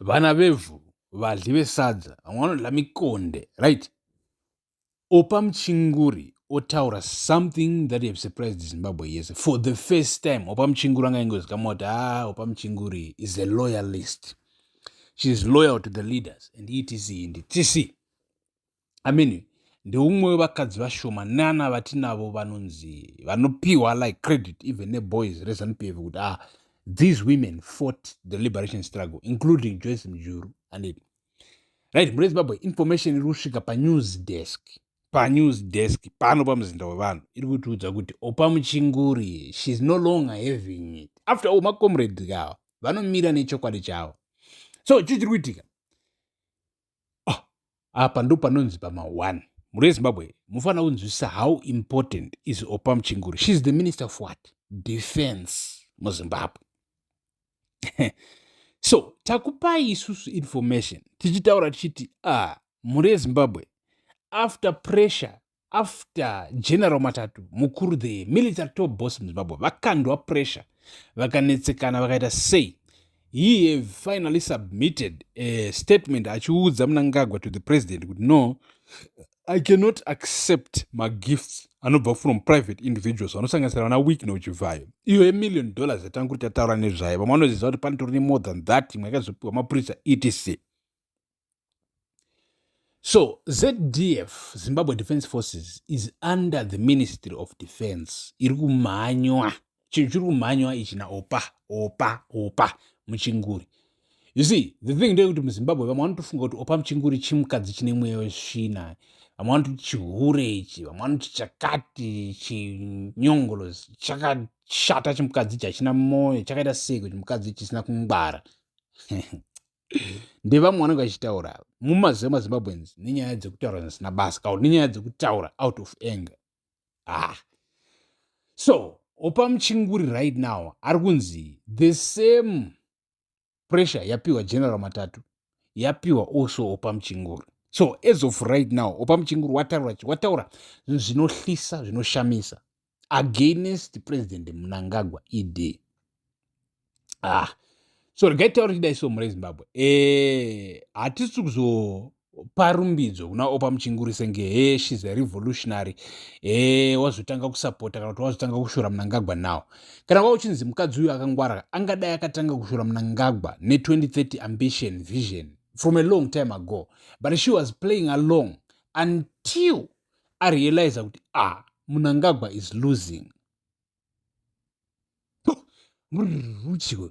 Vana vevhu, vadyi vesadza, vamwe vanodya mikonde, right? Oppah Muchinguri otaura something that have surprised Zimbabwe yese. For the first time, Oppah Muchinguri anga ingozikamwa kuti Oppah Muchinguri is a loyalist. She is loyal to the leaders and etc and etc. I mean, ndeumwe wevakadzi vashoma nana vatinavo vanonzi vanopiwa like credit even neboys reZANU PF kuti these women fought the liberation struggle, including Joyce Mujuru. And it right, mune Zimbabwe, information iri kusvika panews desk, panews desk pano pamuzinda wevanhu, iri kutiudza kuti Oppah Muchinguri, she is no longer having it. After all, macomrade kava vanomira nechokwadi chavo. So chii chiri kuitika? Apa ndo panonzi pama1. Muri weZimbabwe, mufanira kunzwisisa how important is Oppah Muchinguri. She is the minister of what? Defense muZimbabwe. So takupai isusu information tichitaura tichiti mhuri yeZimbabwe, after pressure, after General Matatu mukuru, the military top boss muZimbabwe, vakandwa pressure, vakanetsekana, vakaita sei, he have finally submitted a statement achiudza Mnangagwa, to the president, kuti no, I cannot accept magifts anobva from private individuals vanosanganisira vana Wicknell Chivayo. Iyo yemillion dollars yatanga kuti tataura nezvayo, vamwe vanoziva kuti panotori nemore than that, imwe yakazopiwa mapurisa, etc. So ZDF, Zimbabwe Defence Forces, is under the Ministry of Defence. Iri kumhanywa, chinhu chiri kumhanywa ichi naOppah, Oppah Muchinguri. You see, the thing ndeyekuti muZimbabwe vamwe vanotofunga kuti Oppah Muchinguri chimukadzi chine mweya wesvina, vamwe vanoti chihure ichi, vamwe vanoti chakati, chinyongolozi chakashata, chimukadzi chachina mwoyo, chakaita sei, kuti mukadzi chisina kungwara. Ndevamwe vanenge vachitaura mumaziva maZimbabweans nenyaya dzekutaura zvisina basa kana kuti nenyaya dzekutaura out of anger. So Oppah Muchinguri right now ari kunzi the same pressure yapiwa General Matatu yapiwa also Oppah Muchinguri. So as of right now, Oppah Muchinguri wataura, wataura zvinhu zvinohlisa, zvinoshamisa against President Mnangagwa, ED. So regai taura tidai. So mure Zimbabwe, hatisi kuzopa rumbidzo kuna Oppah Muchinguri senge he she's a revolutionary, wazotanga kusapota kana kuti wazotanga kushora Mnangagwa now. Kana wa uchinzi mukadzi uyu akangwara, angadai akatanga kushora Mnangagwa ne2030 ambition, vision from a long time ago, but she was playing along until arealiza kuti Mnangagwa is losing. Uchiko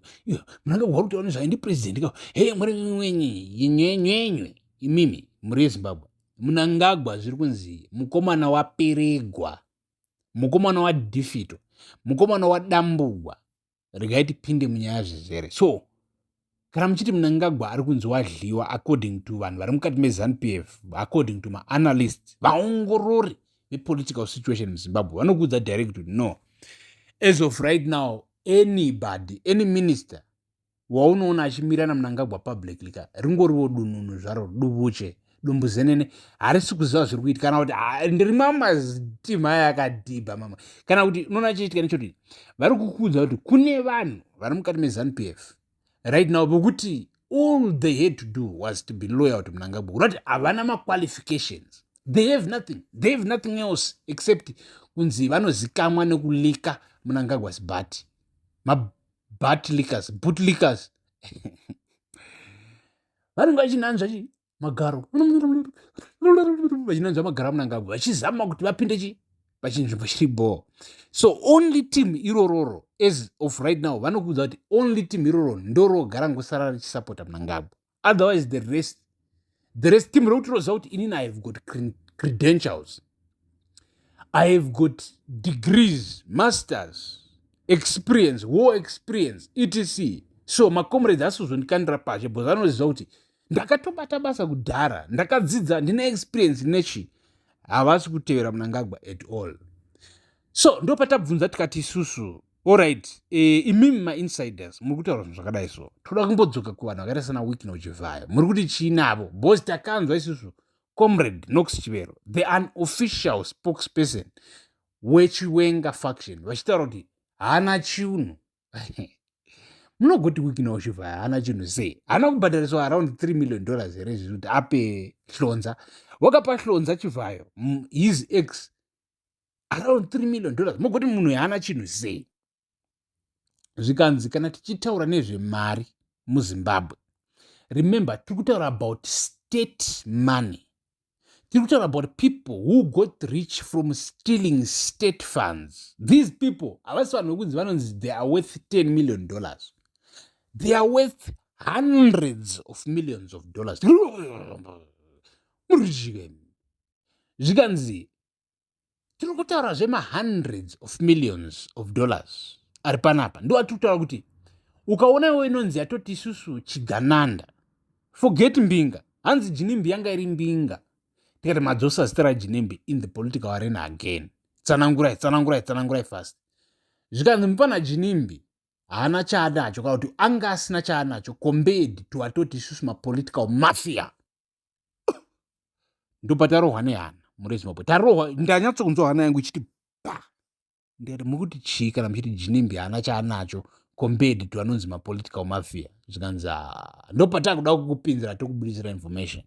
Mnangagwa uri kutaura nezvaindi president ka he muri mwenye imimi. Muri yeZimbabwe, Mnangagwa zviri kunzi mukomana waperegwa, mukomana wadefeatwa, mukomana wadambugwa. Regai tipinde munyaya zvizere. So kana muchiti Mnangagwa ari kunzi wadliwa, according to vanhu vari mukati meZANU PF, according to maanalysts, vaongorori vepolitical situation muZimbabwe, vanokuudza direct kuti no, as of right now, anybody, any minister waunoona achimira naMnangagwa publicly ka, ringoriwo dununu zvaro, duvuche, dumbuzenene, harisi kuziva zviri kuitika, kana kuti ndiri mamatima aya akadhibha mama, kana kuti unoona chiitika nechoti vari kukuudza kuti kune vanhu vari mukati meZANU PF right now vokuti all they had to do was to be loyal to Mnangagwa, kurati havana maqualifications. They have nothing, they have nothing else except kunzi vanozikamwa nekulika Mnangagwa's butt, mabutt lickers, boot lickers. Vanenge vachinanzva chi magaro, vachinanzva magaro aMnangagwa, vachizama kuti vapinde chi pachinzvimbo chiri ball. So only team irororo, as of right now, vanokuudza kuti only team iroro ndorogara ngosara richisapota Mnangagwa. Otherwise the rest team rekuti roziva kuti inini I have got credentials, I have got degrees, masters, experience, war experience, etc, so macomrades asizondikandira pashe because anoziva kuti ndakatobata basa kudhara, ndakadzidza, ndine experience nechi. Havasi kutevera Mnangagwa at all. So ndopatabvunza tikati isusu, allright, imimi mainsiders muri kutaura zvinhu zvakadai, so toda kumbodzoka kuvanhu vakaita sana Wicknell Chivayo. Muri kuti chiinavo? Because takanzwa isusu Comrade Knox Chivero, the unofficial spokesperson weChiwenga faction, vachitaura kuti haana chiunhu. Munogoti Wicknell Chivayo haana chinhu sei? Haana kubhadhariswa around $3 million here izvi kuti ape Hlonza? Wakapa Hlonza Chivayo, his ex, around $3 million. Mogoti munhu haana chinhu sei? Zvikanzi kana tichitaura nezvemari muZimbabwe, remember, tiri kutaura about state money. Tiri kutaura about people who got rich from stealing state funds. These people havasi vanhu vekunzi vanonzi they are worth $10 million. They are worth hundreds of millions of dollars. Muri zvikanzi tiri kutaura zvemahundreds of millions of dollars ari panapa. Ndo atiri kutaura kuti ukaona iwo inonzi yatoti isusu chigananda, forget mbinga. Hanzi Ginimbi yanga iri mbinga. Tikati madzosa zita raGinimbi in the political arena again. Tsanangurai, tsanangurai, tsanangurai fast. Zvikanzi mupana Ginimbi haana chaanacho, kana kuti anga asina chaanacho compared to atoti isusu mapolitical mafia. Ndopatarohwa nehana muri Zimbabwe. Tarohwa, ndanyatsokunzwa hana yangu ichiti pa. Ndikati mukuti chii kana muchiti Ginimbi haana chaanacho compared to anonzi mapolitical mafia? Zvikanzi ndopatakuda kukupinzira, tokubudisira information.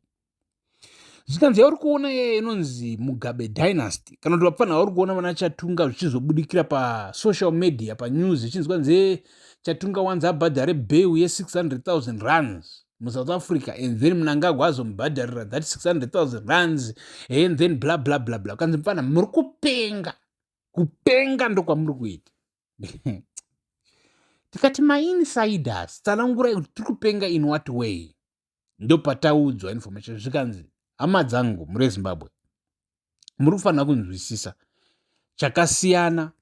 Zvikanzi yauri kuona yeye inonzi Mugabe dynasty, kana kuti vapfanha vari kuona vana Chatunga zvichizobudikira pasocial media, panews, zvichinzwa nzi Chatunga wanzi abhadhare bail ye600 000 rands muSouth Africa, and then Mnangagwa azomubhadharira that 600 000 rands, and then bla bla bla bla. Kanzi mufana muri kupenga, kupenga ndokwamuri kuita. Tikati mainsiders, tsanangurai kuti tiri kupenga in what way. Ndopataudzwa information. Zvikanzi hama dzangu muri Zimbabwe, muri kufanira kunzwisisa chakasiyana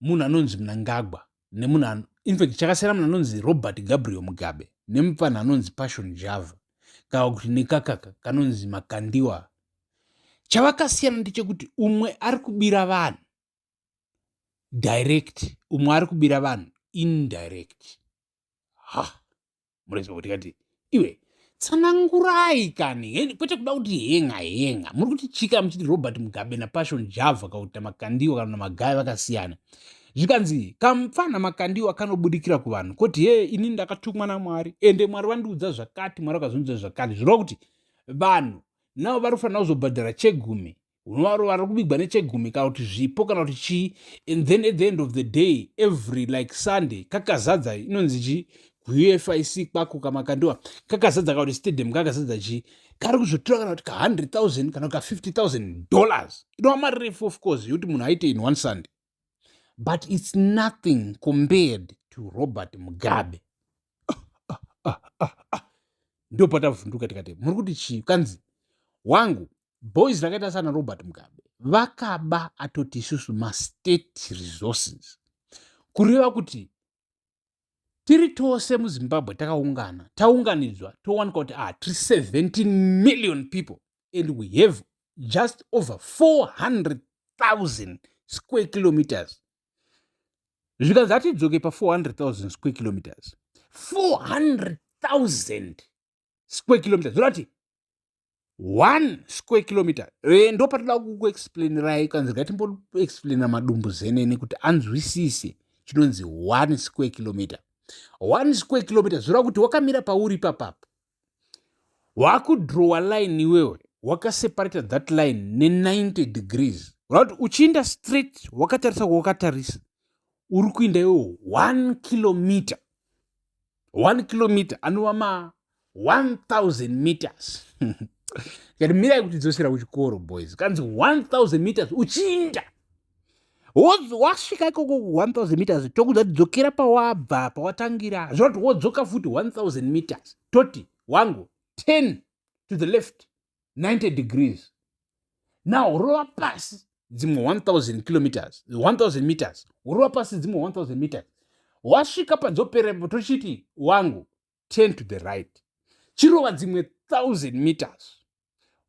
munhu anonzi Mnangagwa nemunhu, infact chakasiyana munhu anonzi Robert Gabriel Mugabe nemupfanha anonzi Passion Java, kana kuti nekakaka kanonzi Makandiwa. Chavakasiyana ndechekuti umwe ari kubira vanhu direct, umwe ari kubira vanhu indirect. Ha, mureziva, tikati iwe tsanangurai kani, kwete kuda kuti henga henga. Muri kuti chika muchiti Robert Mugabe naPassion Java, kakuti Makandiwa kana naMagaya vakasiyana? Zvikanzi kamupfana Makandiwa kanobudikira kuvanhu koti, "He, ini ndakatumwa naMwari, ende Mwari vandiudza zvakati, Mwari vakazondiudza zvakati." Zvireva kuti vanhu navo vari kufanira kuzobhadhara chegumi, vari kubigwa nechegumi, kana kuti zvipo, kana kuti chii. And then at the end of the day, every like Sunday, kakazadza inonzi chii, kuUFIC kwako kaMakandiwa kakazadza, kana kuti stadium kakazadza chii, kari kuzotora kana kuti ka100 000 kana ka50 000 dollars. Inova mari refu, of course, yekuti munhu aite in one Sunday, but it's nothing compared to Robert Mugabe. Ah, ah, ah, ndo patavhunduka. Tikati muri kuti chii? Kanzi wangu, boys rakaita sana Robert Mugabe vakaba atoti isusu mastate resources. Kureva kuti tiri tose muZimbabwe takaungana, taunganidzwa, towanikwa kuti tiri 17 million people and we have just over 400,000 square kilometers. Zvikanzi hatidzoke pa400,000 square kilometers. 400,000 square kilometers zvoreva kuti 1 square kilometer. Ndo patoda kukuexplainirai. Kanzi ngatimboexplaina madumbu zenene kuti anzwisise chinonzi 1 square kilometer. 1 square kilometer zvoreva kuti wakamira pauri ipapapa, wakudrowa line iwewe, wakaseparata that line ne90 degrees. Reva kuti uchiinda straight wakatarisa kwawakatarisa, uri kuinda iwewo 1 kilometer. 1 kilometer anova ma 1000 meters. Kati mirai kutidzosera kuchikoro, boys. Kanzi 1000 meters uchiinda, wasvika ikoko 1000 meters, tokudza kuti dzokera pawabva, pawatangira. Zvinoti wodzoka futi 1000 meters, toti wangu 10 to the left 90 degrees. Now rova pasi dzimwe 1000 kilometers, 1000 meters, rova pasi dzimwe 1000 meters, wasvika padzoperepo, tochiti wangu 10 to the right, chirova dzimwe 1000 meters,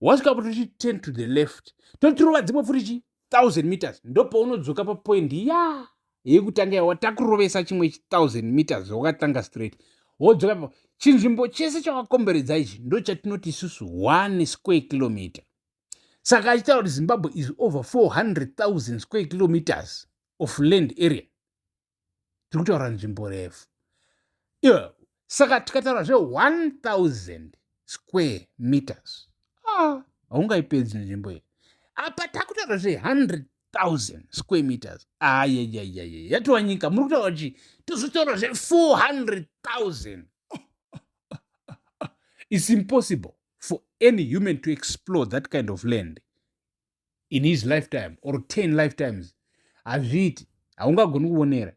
wasvika po tochiti 10 to the left, tochirova dzimwe futi chi 1000 meters. Ndopaunodzoka papoint ya yekutanga yawatakurovesa chimwe 1000 meters wakatanga straight, wodzoka pa chinzvimbo chese chakakomberedza ichi. Ndo chatinoti isusu 1 square kilometer. Saka achitaura kuti Zimbabwe is over 400,000 square kilometers of land area, tiri kutaura nzvimbo refu. Yeah. Saka tikataura zve 1000 square meters, ah, haungaipedzi nzvimbo iyi. Apa takutaura zve 100,000 square meters, ayayayaya, yatova nyika. Muri kutaura kuti tozotaura zve 400,000. It's impossible for any human to explore that kind of land in his lifetime or 10 lifetimes. Hazviiti, haungagoni kuonera.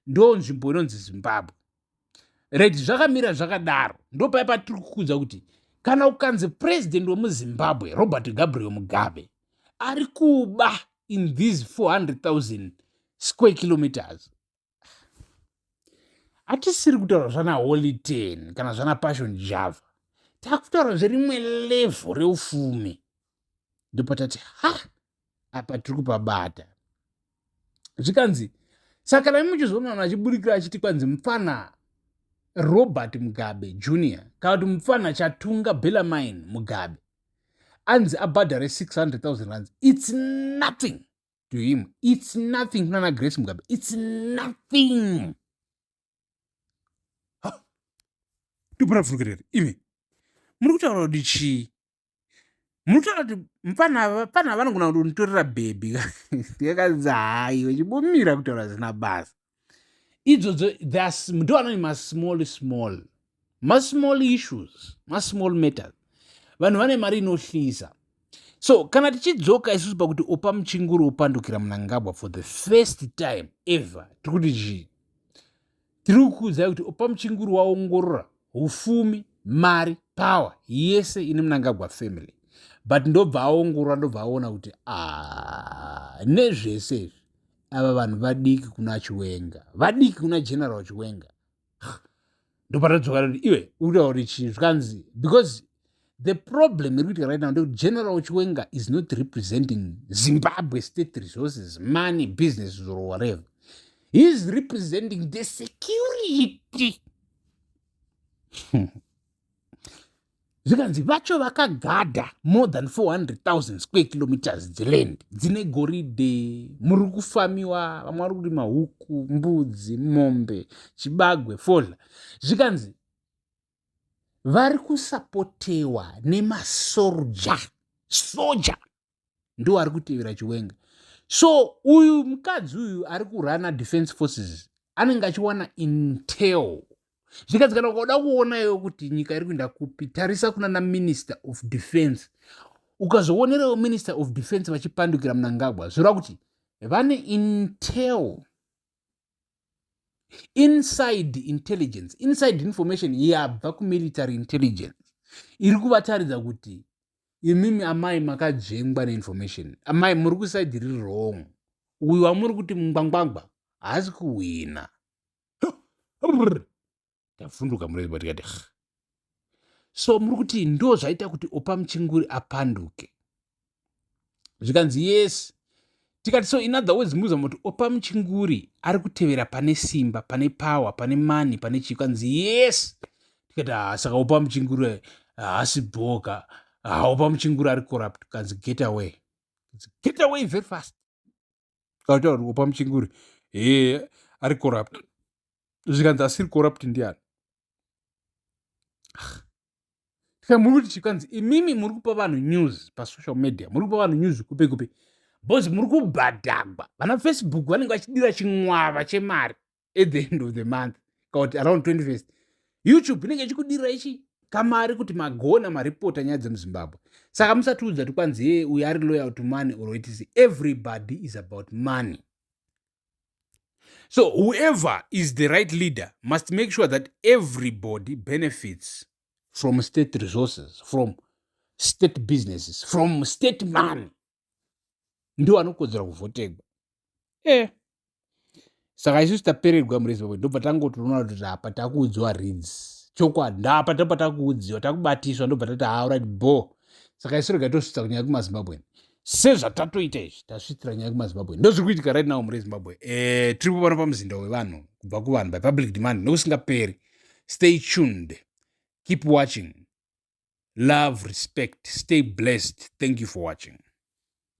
Ndo nzvimbo inonzi Zimbabwe, right? Zvakamira zvakadaro. Ndo paya patiri kukudza kuti kana ukanzi President wemuZimbabwe Robert Gabriel Mugabe ari kuba in these 400,000 square kilometers, hatisiri kutaura zvana Holy 10 kana zvana Passion Java, takutaura zverimwe level reufumi. Ndopatati ha, apa tiri kupabata. Zvikanzi saka kana muchizoona vanhu vachiburikira achiti kwanzi mufana Robert Mugabe Junior kana kuti mufana Chatunga Bellarmine Mugabe anzi abhadhare 600,000 rands, it's nothing to him, it's nothing kunana Grace Mugabe, it's nothing. Ndoparafurukerere imi muri kutaura kuti chii? Muri kutaura kuti mufana pana vanogona kundonitorera bhebhi? Ndikakanzi haiwe, chibomira kutaura zina basa idzodzo. Ndo anoni masmall small, masmall issues, masmall matters. Vanhu vane mari inohlisa. So kana tichidzoka isusu pakuti Oppah Muchinguri upandukira Mnangagwa for the first time ever, tiri kuti chii? Tiri kukuudzai kuti Oppah Muchinguri waongorora ufumi, mari, power yese ine Mnangagwa family, but ndobva aongorora, ndobva aona kuti nezvese izvi ava vanhu vadiki kuna Chiwenga, vadiki kuna General Chiwenga. Ndopatadzoka kuti iwe uri kuti chii? Zvikanzi because the problem iri kuitika right now ndekuti General Chiwenga is not representing Zimbabwe state resources, money, business or whatever. He is representing the security. Zvikanzi vacho vakagadha more than 400,000 square kilometers dzeland dzine goridhe, muri kufamiwa, vamwe vari kurima huku, mbudzi, mombe, chibagwe, fodya. Zvikanzi vari kusapotewa nemasoja, soja ndo ari kutevera Chiwenga. So uyu mukadzi uyu ari kurana defense forces anenge achiwana intel. Zvikanzi kana ukauda kuonayo kuti nyika iri kuenda kupi, tarisa kuna naminister of defense. Ukazoonerewo minister of defense vachipandukira Mnangagwa, zvoreva kuti vane intel, inside intelligence, inside information yabva kumilitary intelligence iri kuvataridza kuti imimi amai makadzvengwa neinformation, amai muri kuside riri wrong, uyu wamuri kuti mungwangwangwa haasi kuhwina. Tavhunduka murezwa tikati, so muri kuti ndo zvaita kuti Oppah Muchinguri apanduke? Zvikanzi yes. Tikati so in other words muzama kuti Oppah Muchinguri ari kutevera pane simba, pane power, pane money, pane chii? Kanzi yes. Tikati ha, saka Oppah Muchinguri haasi bhoka? Oppah Muchinguri ari corrupt? Kanzi get away, get away very fast. Kautaura kuti Oppah Muchinguri he ari corrupt, zvikanzi asiri corrupt ndiani? Saka muri kuti chikanzi imimi muri kupa vanhu news pasocial media, muri kupa vanhu news kupi kupi, because muri kubhadhagwa. Vana Facebook vanenge vachidira chimwava chemari at the end of the month kana kuti around 21st. YouTube inenge ichikudira ichi kamari kuti magona maripota nyaya dzemuZimbabwe. Saka musatiudza kuti kwanzi ye uyu ari loyal to money or etc. Everybody is about money. So whoever is the right leader must make sure that everybody benefits from state resources, from state businesses, from state money. Ndiwo anokodzera kuvhotegwa. Saka isusu tapererwa muri Zimbabwe, ndobva tangotoona kuti apa takuudziwa reads chokwadi, ndapa ndobva takuudziwa, takubatiswa, ndobva tati alright bo. Saka isu rega tosvitsa kunyaya kumaZimbabwe sezvatatoita izvi, tasvitsira nyaya kumaZimbabwe. Ndozviri kuitika right now muri Zimbabwe. Tiri pano pamuzinda wevanhu, kubva kuvanhu, by public demand, nokusingaperi. Stay tuned, keep watching, love, respect, stay blessed. Thank you for watching.